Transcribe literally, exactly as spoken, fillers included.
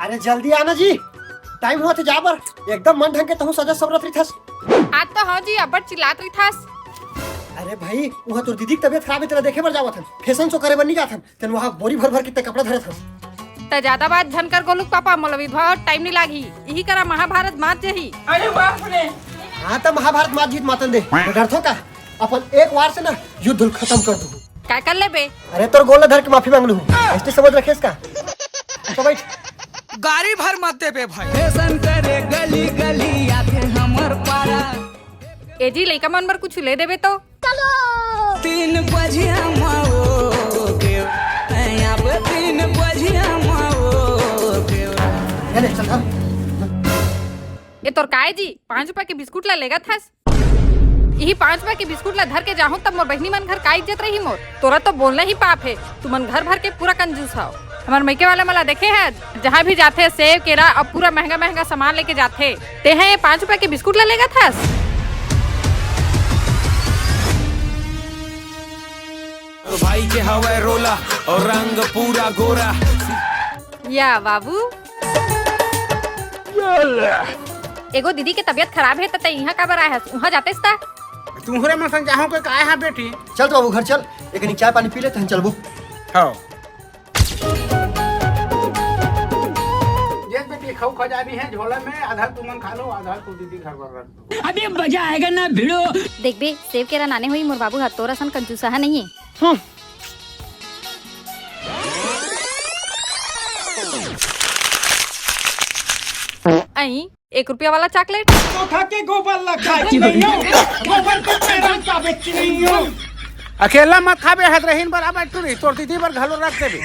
अरे जल्दी आना जी, टाइम होवत हे जा बर। एकदम मन ढंग के तहूँ सजत संवरत रहिथस। आज तो हव जी, अब्बड़ चिल्लात रहिथस। अरे भाई, उहाँ तोर दीदी के तबीयत खराब हे, तेला देखे बर जावत हन, फैशन शो करे बर नइ जात हन। तेन उहाँ बोरी भर भर के ते कपड़ा धरत हस। त जादा बात झन कर गोलू के पापा, मोला विधवा होत टाइम नइ लागही। इही करा महाभारत मात जही। अरे बाप रे। हाँ, त महाभारत मात जही त मातन दे। मैं डरथों का? अपन एक वार से ना युद्ध ल खतम कर दूँ। काय कर लेबे? अरे तोर गोल ला धर के माफी मांग लूँ। अइसने समझ रखेस का? तो बैठ। गारी भर मत देबे भाई। फैशन करे गली गली आथे हमर पारा। ए जी, लइका मन बर कुछ ले देबे तो? तीन बजिया माओ के, अब तीन बजिया माओ के। ले ले, चल, हाँ। ए तोर काय जी, पाँच रुपया के बिस्कुट ला लेगत हस? इही पाँच रुपया के बिस्कुट ला धर के जाहूं, तब मोर बहिनी मन घर का इज्जत रही मोर? तोरा तो बोलना ही पाप हे, तुमन घर भर के पूरा कंजूस हव। हमर मइके वाले मन ला देखे हस, जहाँ भी जाथे, सेव, केरा अउ पूरा महंगा महंगा सामान लेके जाथे। तेहा ए पाँच रुपया के बिस्कुट ला लेगत हस? भाई के हवय रोला अउ रंग पूरा गोरा। या बाबू। एगो दीदी के तबीयत खराब हे, त तैं इहाँ काबर आए हस? उहाँ जातेस त। तुहरे मन संग जाहूं के काय हा बेटी? चल तो बाबू घर चल, एक कनी चाय पानी पी ले, तहन चलबो। हव। ये बेटी, खाऊ खजानी है झोला में, आधा तुमन खा लो, आधा तू दीदी घर पर रख दो। अभी मजा आएगा ना भिड़ो। देखबे, सेव केरा नाने होही मोर बाबू ह, तोर असन कंजूसा ह नइये। अई, एक रुपया वाला चॉकलेट। चौथा के गोबर लगा के नहीं हो, गोबर के पैरा का बेच नहीं हो। अकेला मत खाबे, हद रहीन बर अब टूरी, तोर दीदी बर घलो रख देबे।